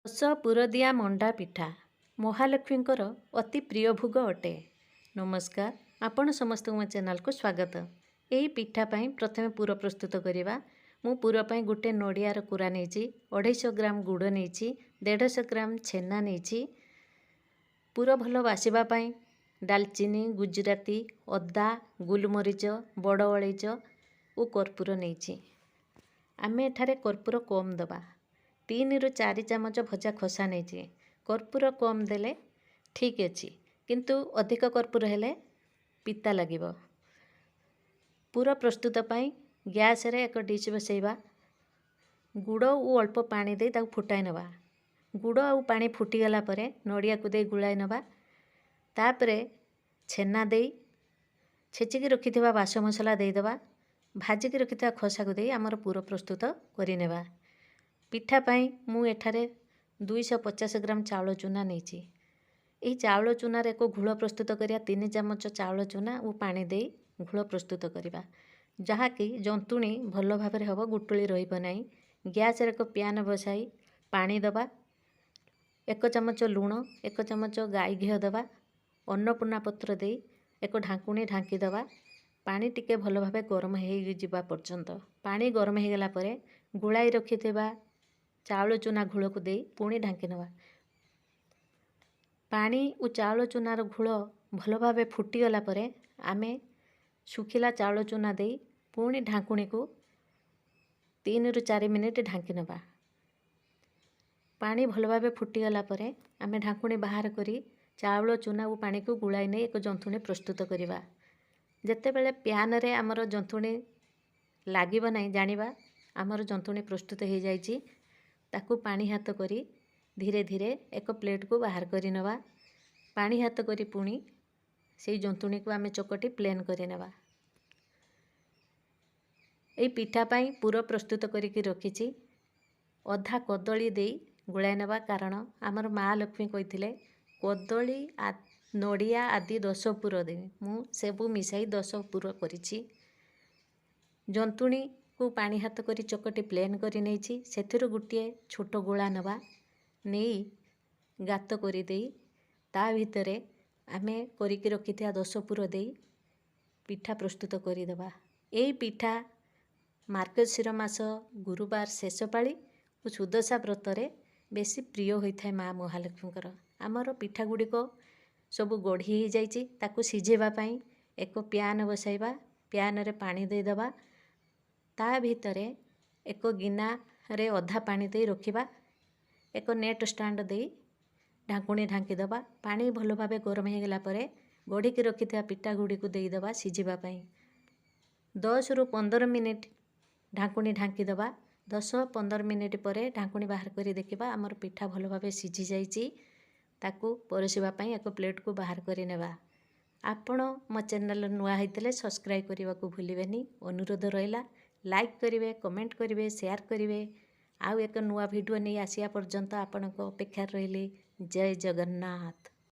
ଦଶ ପୁରଦିଆ ମଣ୍ଡା ପିଠା ମହାଲକ୍ଷ୍ମୀଙ୍କର ଅତି ପ୍ରିୟ ଭୋଗ ଅଟେ। ନମସ୍କାର, ଆପଣ ସମସ୍ତଙ୍କୁ ମୋ ଚ୍ୟାନେଲକୁ ସ୍ୱାଗତ। ଏହି ପିଠା ପାଇଁ ପ୍ରଥମେ ପୁର ପ୍ରସ୍ତୁତ କରିବା। ମୁଁ ପୁର ପାଇଁ ଗୋଟେ ନଡ଼ିଆର କୁରା ନେଇଛି, 250 ଗ୍ରାମ ଗୁଡ଼ ନେଇଛି, 150 ଗ୍ରାମ ଛେନା ନେଇଛି। ପୁର ଭଲ ବାସିବା ପାଇଁ ଡାଲଚିନି, ଗୁଜୁରାତି, ଅଦା, ଗୁଲମରିଚ, ବଡ଼ ଅଳେଇଚ ଓ କର୍ପୂର ନେଇଛି। ଆମେ ଏଠାରେ କର୍ପୂର କମ୍ ଦେବା। 3ରୁ 4 ଚାମଚ ଭଜା ଖସା ନେଇଛି। କର୍ପୂର କମ୍ ଦେଲେ ଠିକ୍ ଅଛି, କିନ୍ତୁ ଅଧିକ କର୍ପୂର ହେଲେ ପିତା ଲାଗିବ। ପୁର ପ୍ରସ୍ତୁତ ପାଇଁ ଗ୍ୟାସରେ ଏକ ଡିଶ୍ ବସାଇବା। ଗୁଡ଼ ଓ ଅଳ୍ପ ପାଣି ଦେଇ ତାକୁ ଫୁଟାଇ ନେବା। ଗୁଡ଼ ଆଉ ପାଣି ଫୁଟିଗଲା ପରେ ନଡ଼ିଆକୁ ଦେଇ ଗୋଳାଇ ନେବା। ତାପରେ ଛେନା ଦେଇ ଛେଚିକି ରଖିଥିବା ବାସ ମସଲା ଦେଇଦେବା। ଭାଜିକି ରଖିଥିବା ଖସାକୁ ଦେଇ ଆମର ପୁର ପ୍ରସ୍ତୁତ କରିନେବା। ପିଠା ପାଇଁ ମୁଁ ଏଠାରେ 250 ଗ୍ରାମ ଚାଉଳ ଚୁନା ନେଇଛି। ଏହି ଚାଉଳ ଚୁନାରେ ଏକ ଘୋଳ ପ୍ରସ୍ତୁତ କରିବା। 3 ଚାମଚ ଚାଉଳ ଚୁନା ଓ ପାଣି ଦେଇ ଘୋଳ ପ୍ରସ୍ତୁତ କରିବା, ଯାହାକି ଜନ୍ତୁଣି ଭଲ ଭାବରେ ହେବ, ଗୁଟୁଳି ରହିବ ନାହିଁ। ଗ୍ୟାସରେ ଏକ ପ୍ୟାନ୍ ବସାଇ ପାଣି ଦେବା, 1 ଚାମଚ ଲୁଣ, 1 ଚାମଚ ଗାଈ ଘିଅ ଦେବା। ଅନ୍ନପୂର୍ଣ୍ଣା ପତ୍ର ଦେଇ ଏକ ଢାଙ୍କୁଣୀ ଢାଙ୍କି ଦେବା, ପାଣି ଟିକେ ଭଲ ଭାବେ ଗରମ ହେଇଯିବା ପର୍ଯ୍ୟନ୍ତ। ପାଣି ଗରମ ହେଇଗଲା ପରେ ଗୋଳାଇ ରଖିଥିବା ଚାଉଳ ଚୁନା ଘୋଳକୁ ଦେଇ ପୁଣି ଢାଙ୍କି ନେବା। ପାଣି ଓ ଚାଉଳ ଚୁନାର ଘୋଳ ଭଲ ଭାବେ ଫୁଟିଗଲା ପରେ ଆମେ ଶୁଖିଲା ଚାଉଳ ଚୁନା ଦେଇ ପୁଣି ଢାଙ୍କୁଣୀକୁ 3ରୁ 4 ମିନିଟ୍ ଢାଙ୍କି ନେବା। ପାଣି ଭଲ ଭାବେ ଫୁଟିଗଲା ପରେ ଆମେ ଢାଙ୍କୁଣୀ ବାହାର କରି ଚାଉଳ ଚୁନା ଓ ପାଣିକୁ ଗୋଳାଇ ନେଇ ଏକ ଜନ୍ତୁଣି ପ୍ରସ୍ତୁତ କରିବା। ଯେତେବେଳେ ପ୍ୟାନରେ ଆମର ଜନ୍ତୁଣି ଲାଗିବ ନାହିଁ, ଜାଣିବା ଆମର ଜନ୍ତୁଣି ପ୍ରସ୍ତୁତ ହୋଇଯାଇଛି। ତାକୁ ପାଣି ହାତ କରି ଧୀରେ ଧୀରେ ଏକ ପ୍ଲେଟ୍କୁ ବାହାର କରି ନେବା। ପାଣି ହାତ କରି ପୁଣି ସେଇ ଜନ୍ତୁଣିକୁ ଆମେ ଚକଟି ପ୍ଲେନ୍ କରିନେବା। ଏଇ ପିଠା ପାଇଁ ପୁର ପ୍ରସ୍ତୁତ କରିକି ରଖିଛି। ଅଧା କଦଳୀ ଦେଇ ଗୋଳାଇ ନେବା, କାରଣ ଆମର ମା ଲକ୍ଷ୍ମୀ କହିଥିଲେ କଦଳୀ, ନଡ଼ିଆ ଆଦି 10 ପୁର ଦେବି। ମୁଁ ସବୁ ମିଶାଇ 10 ପୁର କରିଛି। ଜନ୍ତୁଣିକୁ ପାଣି ହାତ କରି ଚକଟି ପ୍ଲେନ୍ କରି ନେଇଛି। ସେଥିରୁ ଗୋଟିଏ ଛୋଟ ଗୋଳା ନେବା, ନେଇ ଗାତ କରିଦେଇ ତା ଭିତରେ ଆମେ କରିକି ରଖିଥିବା 10 ପୁର ଦେଇ ପିଠା ପ୍ରସ୍ତୁତ କରିଦେବା। ଏଇ ପିଠା ମାର୍ଗଶିର ମାସ ଗୁରୁବାର ଶେଷ ପାଳି ଓ ସୁଦଶା ବ୍ରତରେ ବେଶୀ ପ୍ରିୟ ହୋଇଥାଏ ମା ମହାଲକ୍ଷ୍ମୀଙ୍କର। ଆମର ପିଠା ଗୁଡ଼ିକ ସବୁ ଗଢ଼ି ହେଇଯାଇଛି। ତାକୁ ସିଝେଇବା ପାଇଁ ଏକ ପ୍ୟାନ୍ ବସାଇବା। ପ୍ୟାନ୍ରେ ପାଣି ଦେଇଦେବା। ତା ଭିତରେ ଏକ ଗିନାରେ ଅଧା ପାଣି ଦେଇ ରଖିବା। ଏକ ନେଟ୍ ଷ୍ଟାଣ୍ଡ ଦେଇ ଢାଙ୍କୁଣୀ ଢାଙ୍କିଦେବା। ପାଣି ଭଲ ଭାବେ ଗରମ ହେଇଗଲା ପରେ ଗଢ଼ିକି ରଖିଥିବା ପିଠା ଗୁଡ଼ିକୁ ଦେଇଦେବା ସିଝିବା ପାଇଁ। 10ରୁ 15 ମିନିଟ୍ ଢାଙ୍କୁଣୀ ଢାଙ୍କିଦେବା। 10-15 ମିନିଟ୍ ପରେ ଢାଙ୍କୁଣୀ ବାହାର କରି ଦେଖିବା, ଆମର ପିଠା ଭଲ ଭାବେ ସିଝି ଯାଇଛି। ତାକୁ ପରସିବା ପାଇଁ ଏକ ପ୍ଲେଟ୍କୁ ବାହାର କରି ନେବା। ଆପଣ ମୋ ଚ୍ୟାନେଲ୍ ନୂଆ ହେଇଥିଲେ ସବସ୍କ୍ରାଇବ୍ କରିବାକୁ ଭୁଲିବେନି, ଅନୁରୋଧ ରହିଲା। ଲାଇକ୍ କରିବେ, କମେଣ୍ଟ କରିବେ, ସେୟାର କରିବେ। ଆଉ ଏକ ନୂଆ ଭିଡ଼ିଓ ନେଇ ଆସିବା ପର୍ଯ୍ୟନ୍ତ ଆପଣଙ୍କ ଅପେକ୍ଷାରେ ରହିଲି। ଜୟ ଜଗନ୍ନାଥ।